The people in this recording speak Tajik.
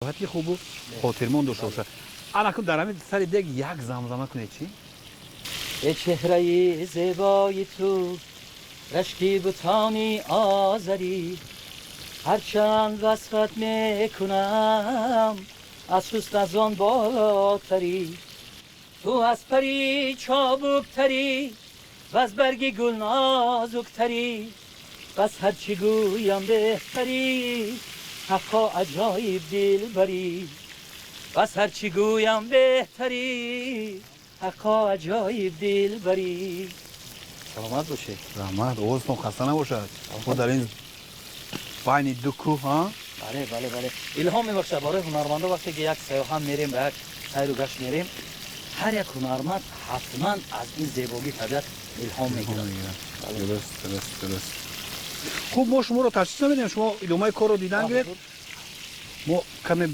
Сиёҳати хубу хотирмон дошта бошад. Анакун дар ҳамин сари дег як замзама кунед, чӣ? Ба чеҳраи зебои ту рашки бутони озарӣ, ҳарчанд васфат мекунам, аз ҳусн аз он болотарӣ. Ту аз парӣ чобуктарӣ, ваз барги гул нозуктарӣ, бас ҳарчӣ гӯям беҳтарӣ, ҳаққо аҷоиб дилбарӣ. Бас ҳарчӣ гӯям беҳтарӣ, ҳаққо аҷоиб дилбарӣ. Саломат бошед. Раҳмат, овозтон хаста набошад. Мо дар ин байни ду кӯҳ, ҳа? Бале, илҳом мебахшад барои ҳунармандо. Вақте ки як сайёҳат мерем, ба як сайру гашт мерем, ҳар як ҳунарманд ҳатман аз ин зебогии табиат илҳом мегирад. Дуруст. Хуб, мо шуморо ташхис намедиҳем, шумо идомаи корро дидан гиред, мо каме